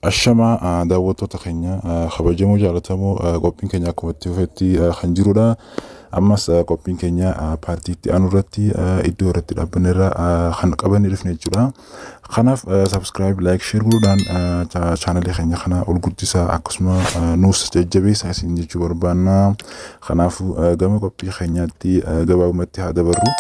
Ashamaa, daawwattoota keenya kabajamoo jaallatamoo, qophiin keenya akkuma itti fufetti kan jirudha. Ammas qophiin keenya paartii itti aanu irratti iddoo irratti dhaabbanne irra kan qabannee dhufne jechuudha. Kanaaf subscribe, like, share godhuudhaan chaanalee keenya kana ol guddisaa, akkasuma nuus jajjabeessaa isin jechuu barbaanna. Kanaafuu gama qophii keenyaatti gabaabumatti haa dabarru.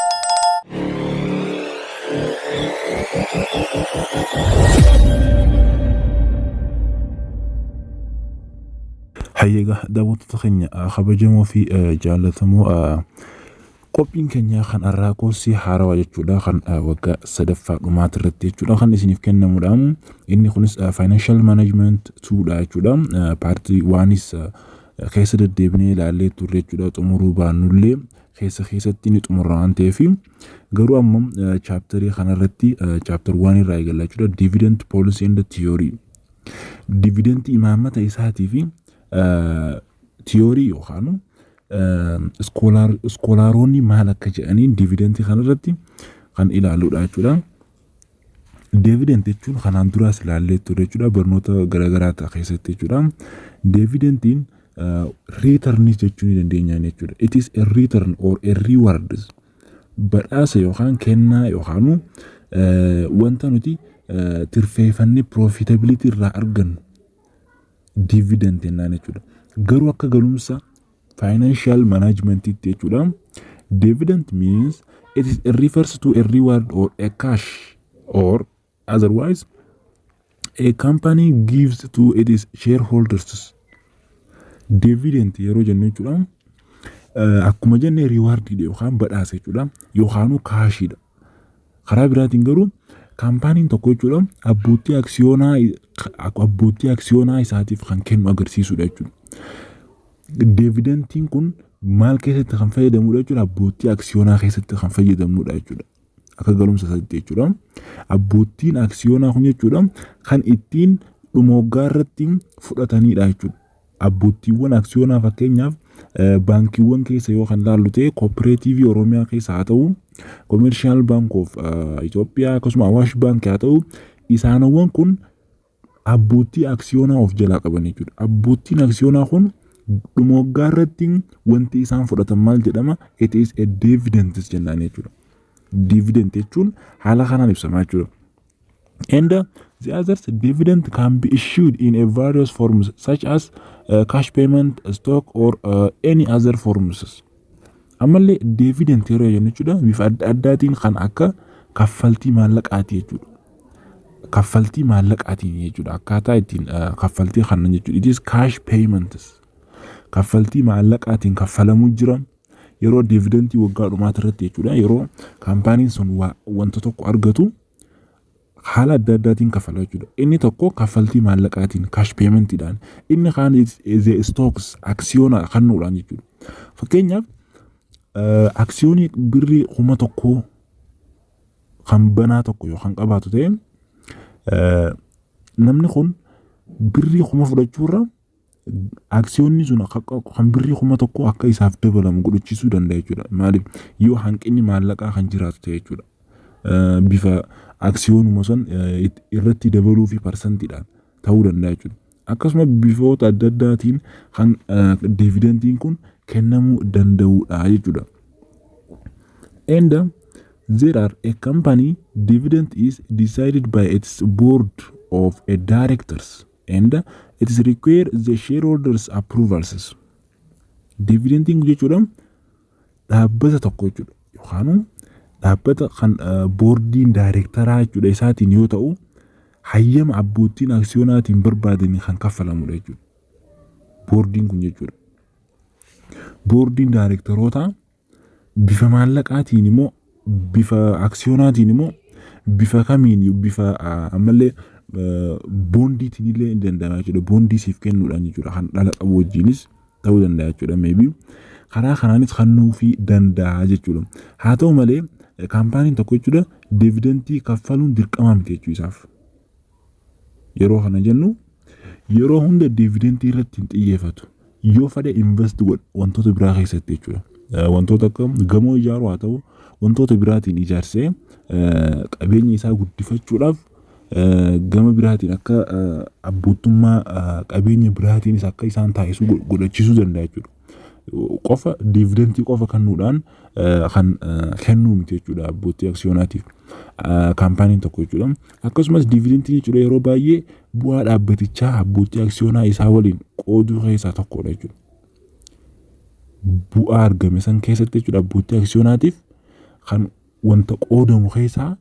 Hayyeegaa, daawwattoota keenya kabajamoo fi jaallatamoo, qophiin keenya kan har'aa koorsii haarawaa jechuudha, kan waggaa sadaffaa dhumaati irratti jechuudha kan isiniif kennamudha. Inni kunis financial management 2dha jechuudha. Paartii waanis keessa deddeebinee ilaallee turre jechuudha, xumuruu baannullee keessa keessatti ni xumurra waan ta'eef. Garuu amma chaaptarii kanarratti chapter 1 irraa eegalla jechuudha. Dividend policy and theory. Dividendii imaammata isaatii fi theory yookaan scholaroonni maal akka jedhaniin dividendii kanarratti kan ilaaludha jechuudha. Dividend jechuun kanaan duraas ilaallee turre jechuudha, barnoota garaagaraa keessatti jechuudha. Dividendiin return jechuu ni dandeenya jechuudha. It is a return or a reward, badhaasa yookaan kennaa yookaan wanta nuti tirfeeffannee profitability irraa argannu dividend jennaan jechuudha. Garuu akka galumsa financial managementiitti jechuudha. Dividend means it refers to a reward or a cash or otherwise a company gives to its shareholders. Dividend yeroo jennu jechuudha, akkuma jenne rewardiidha yookaan badhaasa jechuudha, yookaan cashiidha. Karaa biraatiin garuu kaampaaniin tokko jechuudha abbootii aksiyoonaa isaatiif kan kennu agarsiisudha jechuudha. Dividendiin kun maal keessatti kan fayyadamudha jechuudha? Abbootii aksiyoonaa keessatti kan fayyadamnudha jechuudha. Akka galumsa isaatti jechuudha. Abbootiin aksiyoonaa kun jechuudha kan ittiin dhuma waggaa irratti fudhatanidha jechuudha. Abbootiiwwan aksiyoonaa fakkeenyaaf baankiiwwan keessa yoo kan ilaallu ta'e, Kooperaatiivii Oromiyaa keessa haa ta'u, Commercial Bank of Itoophiyaa, akkasuma Awaash Baankii haa ta'u, isaanowwan kun abbootii aksiyoonaa of jalaa qaban jechuudha. Abbootiin aksiyoonaa kun dhuma waggaa irratti wanti isaan fudhatan maal jedhama? It is a dividend jennaan jechuudha. Dividend jechuun haala kanaan ibsama jechuudha. And the others, dividend can be issued in a various forms such as cash payment, stock or any other forms. Ammallee dividend yeroo jennu jechuudha bifa adda addaatiin, kan akka kaffaltii maallaqaati jechuudha. Kaffaltii maallaqaatiin jechuudha. Akkaataa ittiin kaffaltii kannan jechuudha. It is cash payments. Kaffaltii maallaqaatiin kaffalamuu jira. Yeroo dividendii waggaa dhumaati irratti jechuudha. Yeroo kaampaaniin sun wanta tokko argatu haala adda addaatiin kaffala jechuudha. Inni tokko kaffaltii maallaqaatiin, cash paymentiidhaan, inni kaan the stocks, aksiyoona kennuudhaan jechuudha. Fakkeenyaaf aksiyoonii birrii 1000 kan banaa tokko yookaan qabaatu ta'e, namni kun birrii 1000 fudhachuurra aksiyoonni sun kan birrii 1000 akka isaaf dabalamu godhachiisuu danda'a jechuudha. Maaliif? Yoo hanqinni maallaqaa kan jiraatu ta'e jechuudha. Bifa aksiyoonuma san irratti dabaluu fi parsantiidhaan ta'uu danda'a jechuudha. Akkasuma bifoota adda addaatiin kan dividendiin kun kennamuu danda'udha jechuudha. And there are a company dividend is decided by its board of a directors and it is required the shareholders approvals. Dividendiin jechuudha dhaabbata tokko jechuudha, yookaan dhaabbata kan boordiin daayirektaraa jechuudha isaatiin yoo ta'u, hayyama abbootiin aksiyoonaatiin barbaadanii kan kaffalamudha jechuudha. Boordiin kun jechuudha. Boordiin daayirektarootaa bifa maallaqaatiin immoo, bifa aksiyoonaatiin immoo, bifa kamiin, bifa ammallee boondiitiin illee ni danda'ama jechuudha. Boondii siif kennuudhaan jechuudha, kan dhala qabu wajjinis ta'uu danda'a jechuudha. Maybe karaa kanaanis kennuufii danda'a jechuudha. Haa ta'u malee kaampaaniin tokko jechuudha dividendii kaffaluun dirqama miti jechuu isaaf. Yeroo kana jennu yeroo hunda dividendii irratti hin xiyyeeffatu. Yoo fedhe invest godha wantoota biraa keessatti jechuudha. Wantoota akka gamoo ijaaruu haa ta'u, wantoota biraatiin ijaarsee qabeenya isaa guddifachuudhaaf Gama biraatiin akka abbootummaa qabeenya biraatiinis akka isaan taasisuu godhachiisuu danda'a jechuudha. Qofa dividendii qofa kennuudhaan kan kennuu miti jechuudha abbootii aksiyoonaatiif kaampaaniin tokko jechuudha. Akkasumas dividendii jechuudha yeroo baay'ee bu'aa dhaabbatichaa abbootii aksiyoonaa isaa waliin qooduu keessaa tokkodha jechuudha. Bu'aa argame san keessatti jechuudha abbootii aksiyoonaatiif kan wanta qoodamu keessaa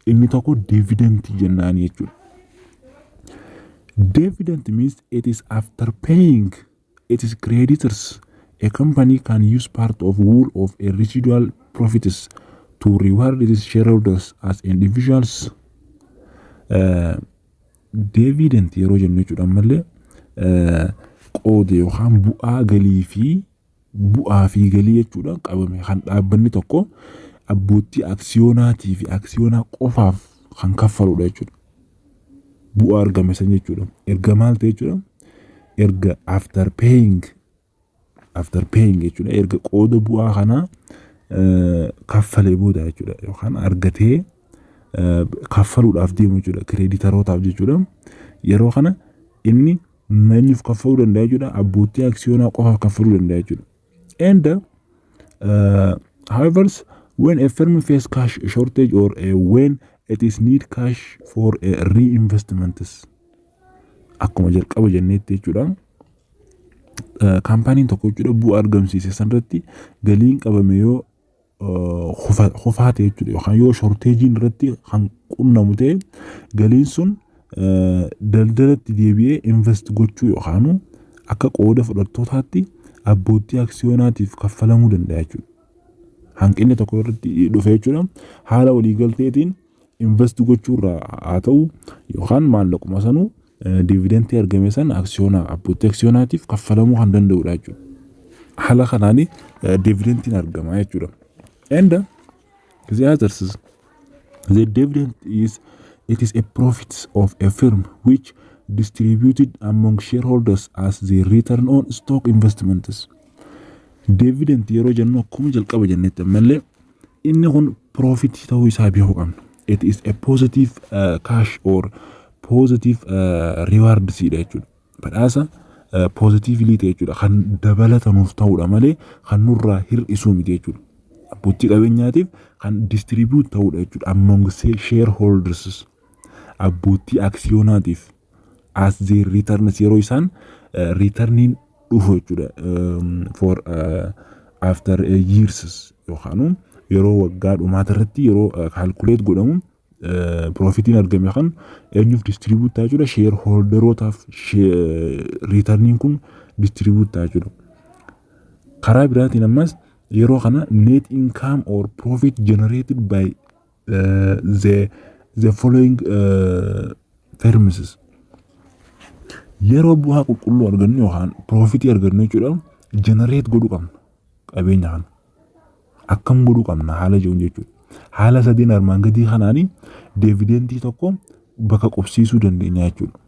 inni tokko dividendii jennaan jechuudha. Dividend means it is after paying its creditors, a company can use part of whole of a residual profits to reward its shareholders as individuals. Dividend yeroo jennu jechuudha ammallee qooda yookaan bu'aa galii fi bu'aa fi galii jechuudha qabame kan dhaabbanni tokko abbootii aksiyoonaatii fi aksiyoonaa qofaaf kan kaffaludha jechuudha. Bu'aa argame san jechuudha. Erga maal ta'e jechuudha? Erga after paying jechuudha. Erga qooda bu'aa kanaa kaffalee booda jechuudha yookaan argatee kaffaluudhaaf deemu jechuudha creditorootaaf jechuudha. Yeroo kana inni eenyuuf kaffaluu danda'a jechuudha? Abbootii aksiyoonaa qofaaf kaffaluu danda'a jechuudha. And however, when a firm face cash shortage or when it is need cash for reinvestments, akkuma jalqaba jenneetti jechuudha. Kaampaaniin tokko jechuudha bu'aa argamsiise sanarratti galiin qabame yoo kufaate jechuudha yookaan yoo shortageiin irratti kan qunnamu ta'e, galiin sun daldalatti deebi'ee invest gochuu yookaan akka qooda fudhattootaatti abbootii aksiyoonaatiif kaffalamuu danda'a jechuudha. Hanqinni tokko irratti dhufe jechuudha. Haala waliigalteetiin invest gochuurraa haa ta'u yookaan maallaquma sanuu dividendii argame san aksiyoonaa abbootii aksiyoonaatiif kaffalamuu kan danda'udha jechuudha. Haala kanaan dividendiin argama jechuudha. And the others, the dividend is it is a profit of a firm which distributed among shareholders as the return on stock investments. Dividend yeroo jennu akkuma jalqaba jennetti ammallee inni kun profitii ta'uu isaa beekuu qabna. It is a positive cash or positive rewards dha jechuudha. Badhaasa positively ta'e jechuudha. Kan dabalatanuuf ta'uudha malee kan nurraa hir'isuu miti jechuudha. Abbootii qabeenyaatiif kan distribute ta'uudha jechuudha. Among shareholders, abbootii aksiyoonaatiif, as their returns, yeroo isaan returniin dhufu jechuudha. For after years yookaan yeroo waggaa dhumaata irratti yeroo calculate godhamu profitiin argame kan eenyuuf distribute ta'a jechuudha? Shareholderootaaf returniin kun distribute ta'a jechuudha. Karaa biraatiin ammas yeroo kana net income or profit generated by the following firms, yeroo bu'aa qulqulluu argannu yookaan profitii argannu jechuudha, generate godhuu qabna qabeenya kana. Akkam godhuu qabna haala jiruun jechuudha. Haala sadiin armaan gadii kanaanii dividendii tokko bakka qubsiisuu dandeenya jechuudha.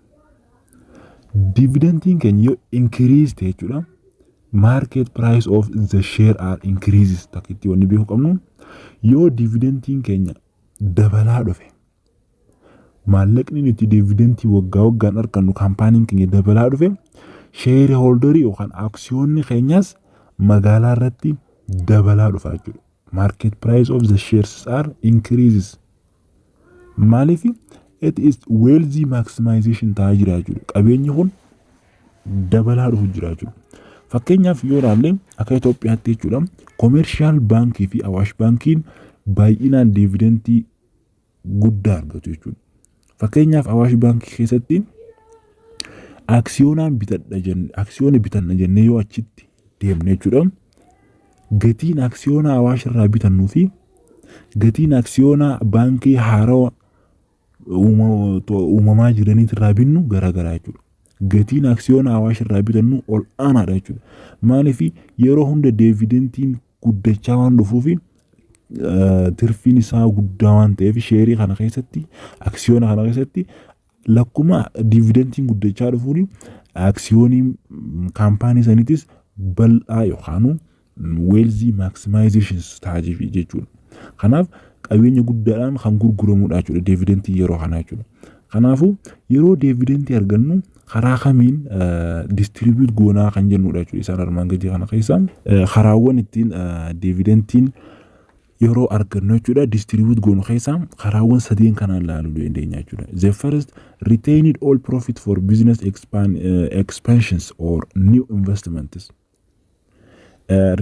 Dividendiin keenya yoo increase ta'e jechuudha, market price of the share are increases. Takkitti wanni beekuu qabnu, yoo dividendiin keenya dabalaa dhufe, maallaqni nuti dividendii waggaa waggaan argannu kaampaaniin keenya dabalaa dhufe, shareholderii yookaan aksiyoonni keenyas magaalaa irratti dabalaa dhufa jechuudha. Market price of the shares are increases. Maaliif? It is wealthy maximization ta'aa jira jechuudha. Qabeenyi kun dabalaa dhufu jira jechuudha. Fakkeenyaaf yoo ilaalle akka Itoophiyaatti jechuudha, Commercial Baankii fi Awaash Baankiin baay'inaan dividendii guddaa argatu jechuudha. Fakkeenyaaf Awaash Baankii keessatti aksiyoonaan bitadha jenne, aksiyoona bitanna jennee yoo achitti deemne jechuudha. Gatiin aksiyoona Awaash irraa bitannuu fi gatiin aksiyoona baankii haarawaa uumamaa jiraniit irraa binnu garaagaraa jechuudha. Gatiin aksiyoona Awaash irraa bitannu ol aanaadha jechuudha. Maaliif? Yeroo hunda dividendiin guddachaa waan dhufuufi tirfiin isaa guddaa waan ta'eef, shareii kana keessatti, aksiyoona kana keessatti lakkuma dividendiin guddachaa dhufuun aksiyooniin kaampaanii saniitis bal'aa yookaan wealthy maximization ta'a jechuudha. Kanaaf qabeenya guddaadhaan kan gurguramudha jechuudha dividendii yeroo kanaa jechuudha. Kanaafuu yeroo dividendii argannu karaa kamiin distribute goonaa kan jennudha jechuudha. Isaan armaan gadii kana keessa karaawwan ittiin dividendiin yeroo argannu jechuudha distribute goonu keessaa karaawwan sadeen kanaan ilaaluu dandeenya jechuudha. The first, retained all profit for business expansions or new investments.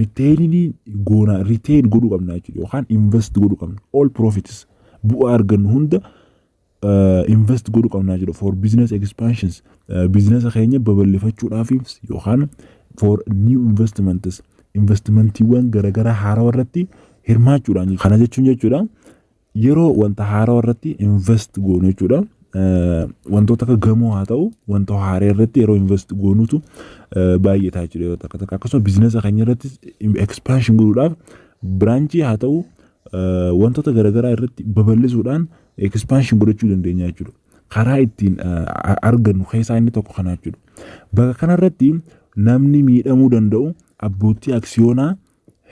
Retained goona, retain godhuu qabna jechuudha yookaan invest godhuu qabna. All profits, bu'aa argannu hunda invest godhuu qabna jechuudha for business expansions, business keenya babal'ifachuudhaaf, yookaan for new investments, investmentiiwwan garaagaraa haarawaa irratti hirmaachuudhaan. Kana jechuun jechuudha yeroo wanta haarawaa irratti invest goonu jechuudha. Wantoota akka gamoo haa ta'u, wanta haaraa irratti yeroo invest goonutu baay'ata jechuudha yeroo takka takka. Akkasuma business keenya irratti expansion godhuudhaaf, branchii haa ta'u, wantoota garaagaraa irratti babal'isuudhaan expansion godhachuu dandeenya jechuudha. Karaa ittiin argannu keessaa inni tokko kana jechuudha. Bakka kanarratti namni miidhamuu danda'u abbootii aksiyoonaa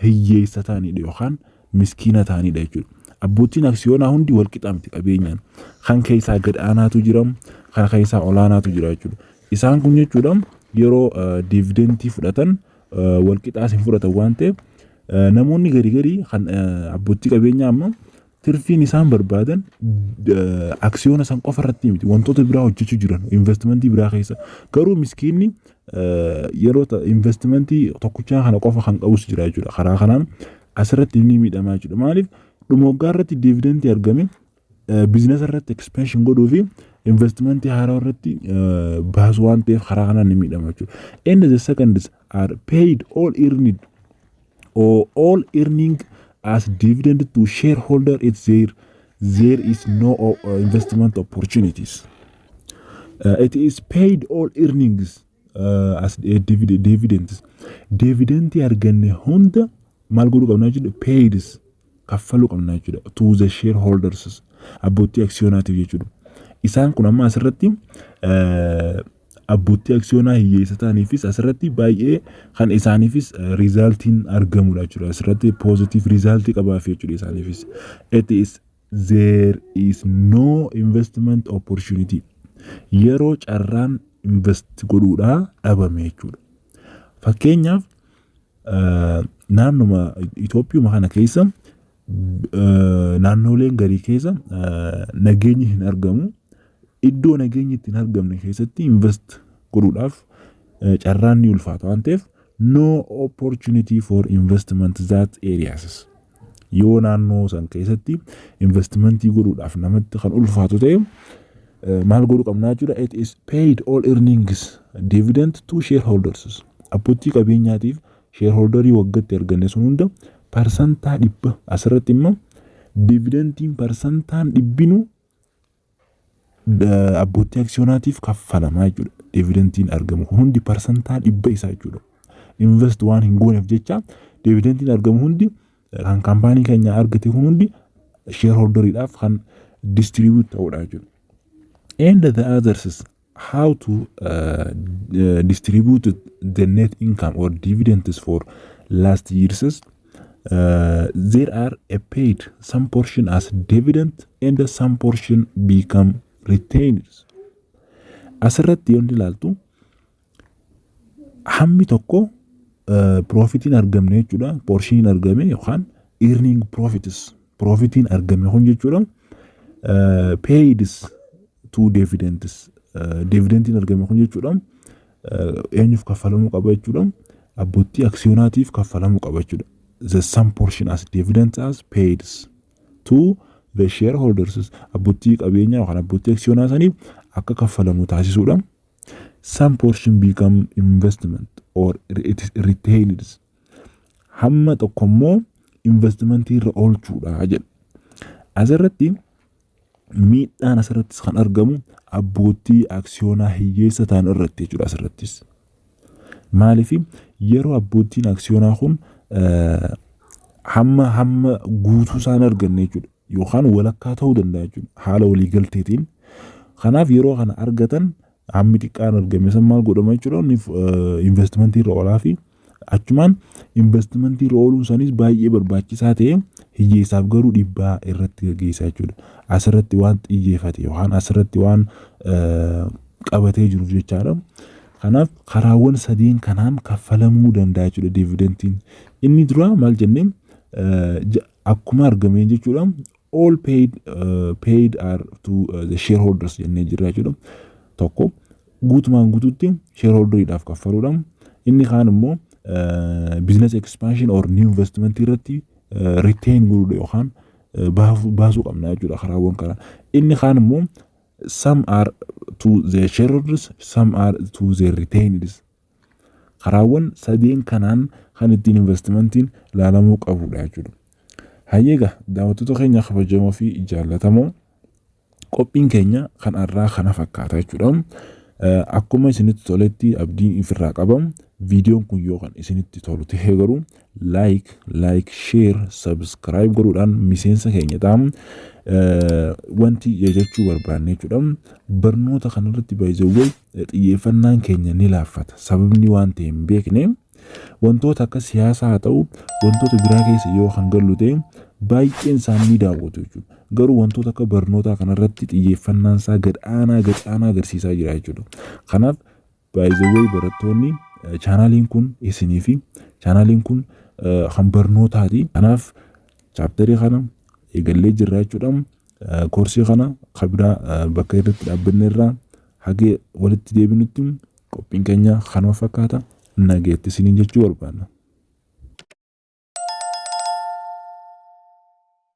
hiyyeessa ta'anidha yookaan miskiina ta'anidha jechuudha. Abbootiin aksiyoonaa hundi wal qixa miti qabeenyaan. Kan keessaa gad aanaatu jira, kan keessaa olaanaatu jira jechuudha. Isaan kun jechuudha yeroo dividendii fudhatan wal qixaas hin fudhatan waan ta'eef, namoonni garii garii kan abbootii qabeenyaa amma tirfiin isaan barbaadan aksiyoona san qofa irratti miti, wantoota biraa hojjechuu jiran investmentii biraa keessa. Garuu miskiinni yeroo investmentii tokkichaa kana qofa kan qabus jira jechuudha. Karaa kanaan asirratti inni miidhamaa jechuudha. Maaliif? Dhuma waggaa irratti dividendii argame business irratti expansion godhuu fi investmentii haaraa irratti baasu waan ta'eef, karaa kanaan ni miidhama jechuudha. And the seconds are paid all earned or all earning as dividend to shareholder it's there is no investment opportunities. It is paid all earnings as a dividends. Dividendii arganne hunda maal godhuu qabna jechuudha? Paid, kaffaluu qabna jechuudha, to the shareholders, abbootii aksiyoonaatiif jechuudha. Isaan kun amma asirratti abbootii aksiyoonaa hiyyeessa ta'aniifis asirratti baay'ee kan isaaniifis resultiin argamudha jechuudha. Asirratti positive resultii qabaaf jechuudha isaaniifis. It is there is no investment opportunity. Yeroo carraan invest godhuudhaa dhabame jechuudha. Fakkeenyaaf naannuma Itoophiyuma kana keessa naannoleen garii keessa nageenyi hin argamu. Iddoo nageenyi itti hin argamne keessatti invest godhuudhaaf carraan ni ulfaata waan ta'eef, no opportunity for investment that areas. Yoo naannoo san keessatti investmentii godhuudhaaf namatti kan ulfaatu ta'e, maal godhuu qabnaa jechuudha? It is paid all earnings dividend to shareholders. Abbootii qabeenyaatiif, shareholderii, waggaatti arganne sun hunda 100%. Asirratti immoo dividendiin 100% abbootii aksiyoonaatiif kaffalamaa jechuudha. Dividendiin argamu kun hundi 100% isaa jechuudha. Invest waan hin gooneef jecha dividendiin argamu hundi, kan kaampaanii keenya argate kun hundi, shareholderiidhaaf kan distribute ta'udha jechuudha. And the others, how to distribute the net income or dividends for last years. There are a paid some portion as dividend and some portion become retained. Asirratti yoo ilaaltu, hammi tokko profitiin argamne jechuudha. Portioniin argame yookaan earning profits, profitiin argame kun jechuudha, paid to dividends, dividendiin argame kun jechuudha eenyuuf kaffalamuu qaba jechuudha? Abbootii aksiyoonaatiif kaffalamuu qaba jechuudha. The some portion as dividend as paid to the shareholders, abbootii qabeenyaa yookaan abbootii aksiyoonaa saniif akka kaffalamu taasisuudha. Some portion become investment or it is retained. Hamma tokko immoo investmentii irra oolchuudha jedha. Asirratti miidhaan asirrattis kan argamu abbootii aksiyoonaa hiyyeessa ta'an irratti jechuudha asirrattis. Maaliif? Yeroo abbootiin aksiyoonaa kun hamma guutuu isaan arganne jechuudha yookaan walakkaa ta'uu danda'a jechuudha haala waliigalteetiin. Kanaaf yeroo kana argatan, hammi xiqqaan argame san maal godhama jechuudha? Investmentii irra oolaa fi Achumaan investmentii irra ooluun isaaniis baay'ee barbaachisaa ta'e, hiyyeessaaf garuu dhiibbaa irratti gaggeessaa jechuudha. Asirratti waan xiyyeeffate yookaan asirratti waan qabatee jiruuf jechaadha. Kanaaf karaawwan sadeen kanaan kaffalamuu danda'a jechuudha dividendiin. Inni dura maal jennee, akkuma argameen jechuudha, all paid are to the shareholders jennee jirra jechuudha. Tokko guutumaan guutuutti shareholderiidhaaf kaffaluudha. Inni kaan immoo business expansion or new investment irratti retain godhuudha yookaan baasuu qabna jechuudha karaawwan kana. Inni kaan immoo some are to the shareholders, some are to the retained. Karaawwan sadeen kanaan kan ittiin investmentiin ilaalamuu qabudha jechuudha. Hayyeega, daawwattoota keenya kabajamoo fi jaallatamoo, qophiin keenya kan har'aa kana fakkaata jechuudha. Akkuma isinitti toletti abdiin ifirraa qabam. Viidiyoon kun yoo kan isinitti tolu ta'e garuu like, share, subscribe godhuudhaan miseensa keenya ta'a. Wanti jechuu barbaanne jechuudha. Barnoota kanarratti baay'ee xiyyeeffannaan keenya ni laaffata. Sababni waan ta'e hin beekne, wantoota akka siyaasaa haa ta'u, wantoota biraa keessa yoo kan gallu ta'e, baay'een isaanii ni daawwatu jechuudha. Garuu wantoota akka barnootaa kanarratti xiyyeeffannaan isaa gad aanaa gad aanaa agarsiisaa jira jechuudha. Kanaaf baay'ee barattoonni, chaanaaliin kun isinii fi chaanaaliin kun kan barnootaati. Kanaaf chapterii kana eegallee jirra jechuudha. Koorsii kana kan biraa bakka irratti dhaabbanne irraa haga walitti deebinutti qophiin keenya kanuma fakkaata. Nageetti isiniin jechuu barbaanna.